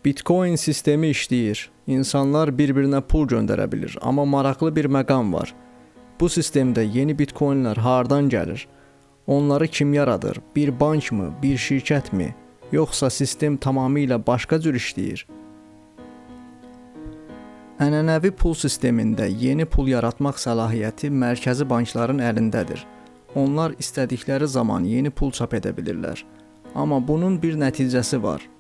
Bitcoin sistemi işləyir. İnsanlar bir-birinə pul göndərə bilir, amma maraqlı bir məqam var. Bu sistemdə yeni bitcoinlər hardan gəlir? Onları kim yaradır? Bir bankmı, bir şirkətmi? Yoxsa sistem tamamilə başqa cür işləyir? Ənənəvi pul sistemində yeni pul yaratmaq səlahiyyəti mərkəzi bankların əlindədir. Onlar istədikləri zaman yeni pul çap edə bilirlər. Amma bunun bir nəticəsi var.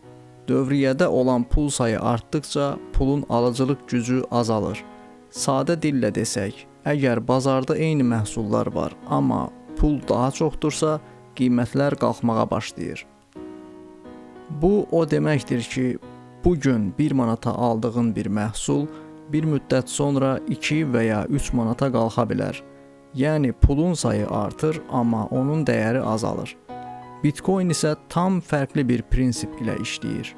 Dövriyyədə olan pul sayı artdıqca pulun alıcılıq gücü azalır. Sadə dillə desək, əgər bazarda eyni məhsullar var, amma pul daha çoxdursa, qiymətlər qalxmağa başlayır. Bu o deməkdir ki, bu gün 1 manata aldığın bir məhsul bir müddət sonra 2 və ya 3 manata qalxa bilər. Yəni pulun sayı artır, amma onun dəyəri azalır. Bitcoin isə tam fərqli bir prinsip ilə işləyir.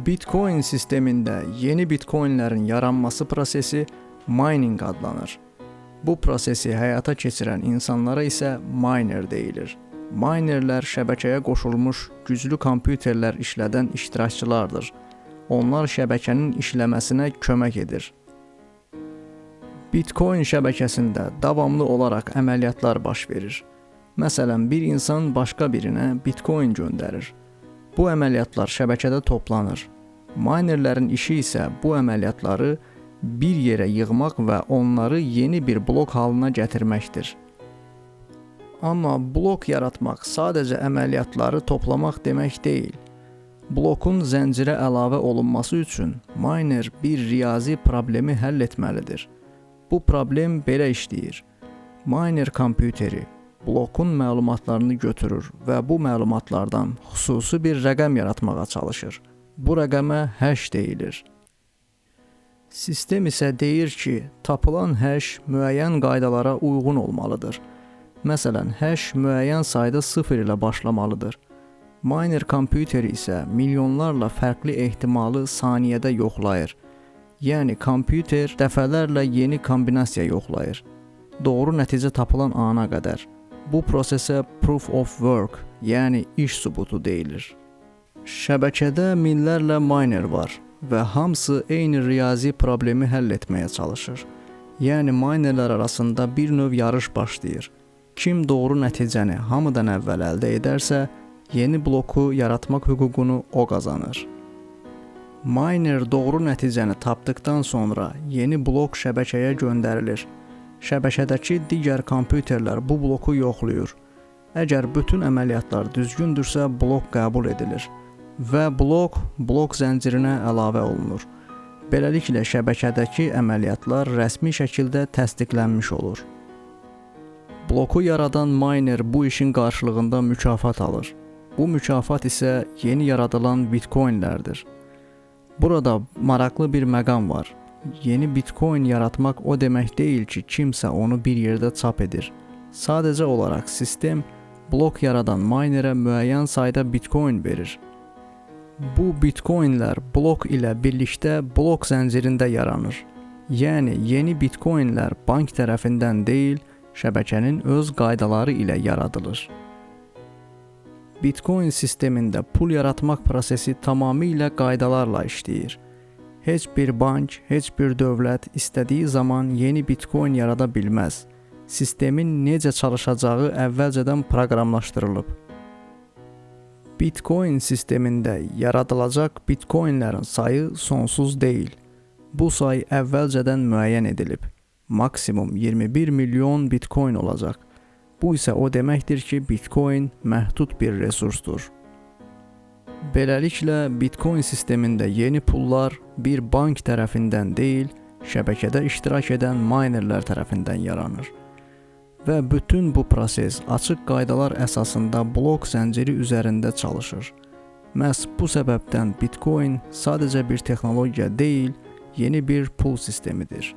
Bitcoin sistemində yeni bitcoinlərin yaranması prosesi mining adlanır. Bu prosesi həyata keçirən insanlara isə miner deyilir. Minerlər şəbəkəyə qoşulmuş güclü kompüterlər işlədən iştirakçılardır. Onlar şəbəkənin işləməsinə kömək edir. Bitcoin şəbəkəsində davamlı olaraq əməliyyatlar baş verir. Məsələn, bir insan başqa birinə Bitcoin göndərir. Bu əməliyyatlar şəbəkədə toplanır. Minerlərin işi isə bu əməliyyatları bir yerə yığmaq və onları yeni bir blok halına gətirməkdir. Amma blok yaratmaq sadəcə əməliyyatları toplamaq demək deyil. Blokun zəncirə əlavə olunması üçün miner bir riyazi problemi həll etməlidir. Bu problem belə işləyir. Miner kompüteri blokun məlumatlarını götürür və bu məlumatlardan xüsusi bir rəqəm yaratmağa çalışır. Bu rəqəmə hash deyilir. Sistem isə deyir ki, tapılan hash müəyyən qaydalara uyğun olmalıdır. Məsələn, hash müəyyən sayda 0 ilə başlamalıdır. Miner kompüteri isə milyonlarla fərqli ehtimalı saniyədə yoxlayır. Yəni kompüter dəfələrlə yeni kombinasiya yoxlayır. Doğru nəticə tapılan ana qədər. Bu prosesə proof of work, yəni iş sübutu deyilir. Şəbəkədə minlərlə miner var və hamısı eyni riyazi problemi həll etməyə çalışır. Yəni minerlər arasında bir növ yarış başlayır. Kim doğru nəticəni hamıdan əvvəl əldə edərsə, yeni bloku yaratmaq hüququnu o qazanır. Miner doğru nəticəni tapdıqdan sonra yeni blok şəbəkəyə göndərilir. Şəbəkədəki digər kompüterlər bu bloku yoxlayır. Əgər bütün əməliyyatlar düzgündürsə, blok qəbul edilir və blok blok zəncirinə əlavə olunur. Beləliklə şəbəkədəki əməliyyatlar rəsmi şəkildə təsdiqlənmiş olur. Bloku yaradan miner bu işin qarşılığında mükafat alır. Bu mükafat isə yeni yaradılan bitcoinlərdir. Burada maraqlı bir məqam var. Yeni bitcoin yaratmaq o demək deyil ki, kimsə onu bir yerdə çap edir. Sadəcə olaraq sistem blok yaradan minerə müəyyən sayda bitcoin verir. Bu bitcoinlər blok ilə birlikdə blok zəncirində yaranır. Yəni yeni bitcoinlər bank tərəfindən deyil, şəbəkənin öz qaydaları ilə yaradılır. Bitcoin sistemində pul yaratmaq prosesi tamamilə qaydalarla işləyir. Heç bir bank, heç bir dövlət istədiyi zaman yeni bitcoin yarada bilməz. Sistemin necə çalışacağı əvvəlcədən proqramlaşdırılıb. Bitcoin sistemində yaradılacaq bitcoinlərin sayı sonsuz deyil. Bu say əvvəlcədən müəyyən edilib. Maksimum 21 milyon bitcoin olacaq. Bu isə o deməkdir ki, bitcoin məhdud bir resursdur. Beləliklə, Bitcoin sistemində yeni pullar bir bank tərəfindən deyil, şəbəkədə iştirak edən minerlər tərəfindən yaranır. Və bütün bu proses açıq qaydalar əsasında blok zənciri üzərində çalışır. Məhz bu səbəbdən Bitcoin sadəcə bir texnologiya deyil, yeni bir pul sistemidir.